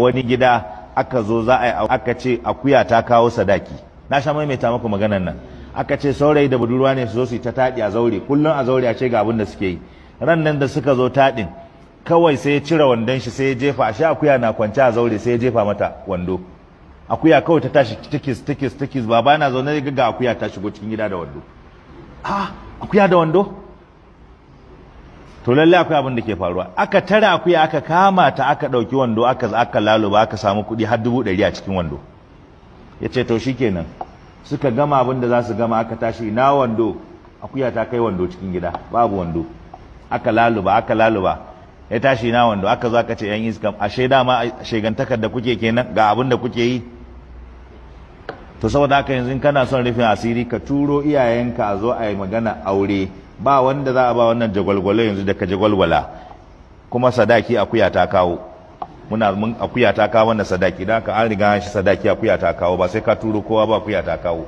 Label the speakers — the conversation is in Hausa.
Speaker 1: Wani gida aka zo za a yi, aka ce akuya ta kawo sadaki. Na sha maimaita muku maganan nan. Aka ce saurayi da budurwa ne su zo su yi ta taɗi a zaure kullum. A zaure a ce ga abin da suke yi. Ran nan da suka zo taɗin, kawai sai ya cire wandon shi, sai ya jefa. A akuya na kwance a zaure, sai ya jefa mata wando. Akuya kawai ta tashi tikis tikis tikis. Baba na zaune, ga akuya ta shigo cikin gida da wando. Ah, akuya da wando! To lallai akwai abin da ke faruwa. Aka tara akuya, aka kama ta, aka ɗauki wando, aka laluba, aka samu kuɗi har 100,000 a cikin wando. Ya ce to shikenan. Suka gama abin da za su gama, aka tashi, ina wando? Akuya ta kai wando cikin gida, babu wando. Aka laluba, aka laluba. Ya tashi, ina wando? Aka zo aka ce yan iska, ashe dama shegantakar da kuke kenan, ga abin da kuke yi. To saboda haka yanzu kana son rufin asiri, ka turo iyayenka a zo a yi magana aure. Ba wanda za a ba wannan jagwalgwalo yanzu da ka jagwalgwala. Kuma sadaki akuya ta kawo. Muna mun akuya ta kawo wannan sadaki. Da haka an riga an shi sadaki, akuya ta kawo. Ba sai ka turo kowa ba, akuya ta kawo.